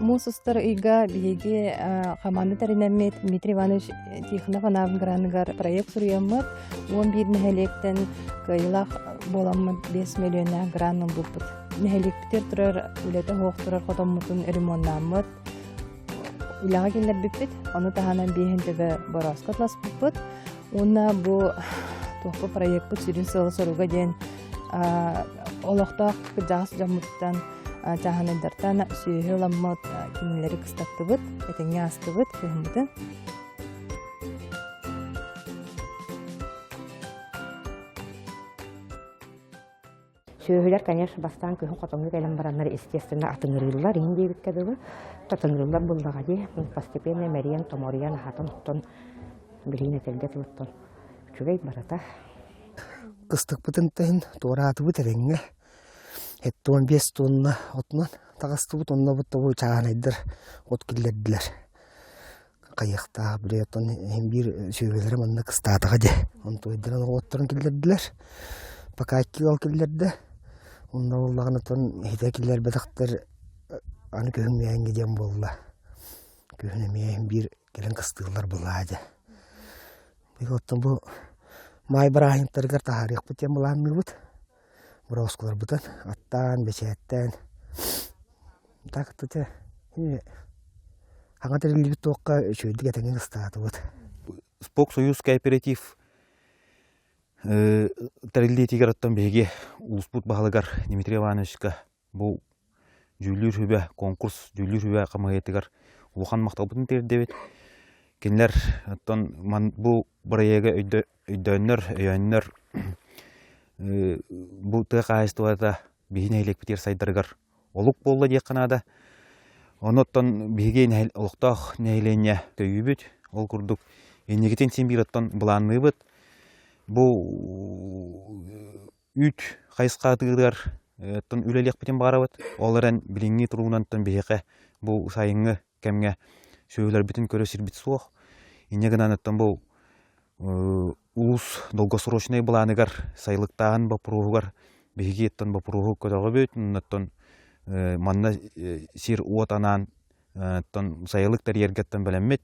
Муус устар ыйга биһиги хамаанда тэринэммит Дмитрий Иванович Тихонов анаабыт граныгар проект суруйаммыт 11 нэһилиэктэн кыайыылаах буоламмыт 5 миллионнаах гран ылбыппыт. Нэһилиэкпитигэр турар үлэтэ суох турар хотоммутун ремоннааммыт, үлэҕэ киллэрбиппит. Ону таһынан биэһин төбө борооско атласпыппыт. Уонна бу туохпу проекпыт сүрүн сыала-соруга диэн олохтоох кырдьаҕас дьоммуттан чааһынайдартан сүөһү ыламмыт кинилэри кыстаттыбыт, этэҥҥэ аастыбыт кыһыммытын. Сүөһүлэр, конечно, бастаан күһүн хотоҥҥо кэлэн бараннар, естественно, атыҥырыыллар, иһин диэбиккэ дылы, татыҥырыыллар буллаҕа дии. Постепенно мэрийэн, томоруйан, аһатан, оттон билигин этэргэ тылыттан үчүгэй барыта. Кыстыкпытын тэһин туораатыбыт эрэҥҥэ. 75 тонна отунан таҕыстыбыт, онно бу чааһынайдар от киллэрдилэр. Хайыахтаах били оттон иһин биир сүөһүлэрэ манна кыстаатаҕа дии. Онтуойдаран оҕотторун киллэрдилэр. Пока икки ыал киллэрдэ. Онно буоллаҕына оттон иһитэ киллэрбэтэхтэр аны күһүн миэҥҥэ диэн буолла. Күһүн эмиэ иһин биир кэлэн кыстыыллар былаа дьэ. Быйыл оттон бу маай бырааһынньыктарыгар таһаарыахпыт диэн былаанныыбыт. Бороскуларбытын аттаан, бэчээттээн так ити хаҥа тэриллибит туохха үчүгэйдик этэҥҥэ ыстаатыбыт. Споксоюз кооператив тэриллиитигэр оттон биһиги улууспут баһылыгар Дмитрий Ивановичка Бу дьүүллүүр сүбэ, конкурс дьүүллүүр сүбэ хамыыһыйатыгар улахан махталбытын тиэрдэбит. Кинилэр оттон бу бырайыагы өйдөөннөр, өйөөннөр бу тыа хаһаайыстыбата биһиги нэһилиэкпитигэр сайдарыгар олук буолла диэххэ наада. Ону оттон биһиги олохтоох нэһилиэнньэ өйүүбүт. Ол курдук инникитин син биир оттон былаанныыбыт. Бу үүт хайысхатыгар оттон үлэлиэхпитин баҕарабыт. Ол эрэн билиҥҥи туругунан биһиэхэ бу сайыҥҥы кэмҥэ сүөһүлэрбитин көрө сирбит суох. Инньэ гынан оттон бу улуус долгосрочнай былааныгар сайылыктааһын боппуруоһугар биһиги оттон боппуруоһу көтөҕөбүт. Оттон манна сир-уот анаан оттон сайылык тэрийэргэ оттон бэлэммит.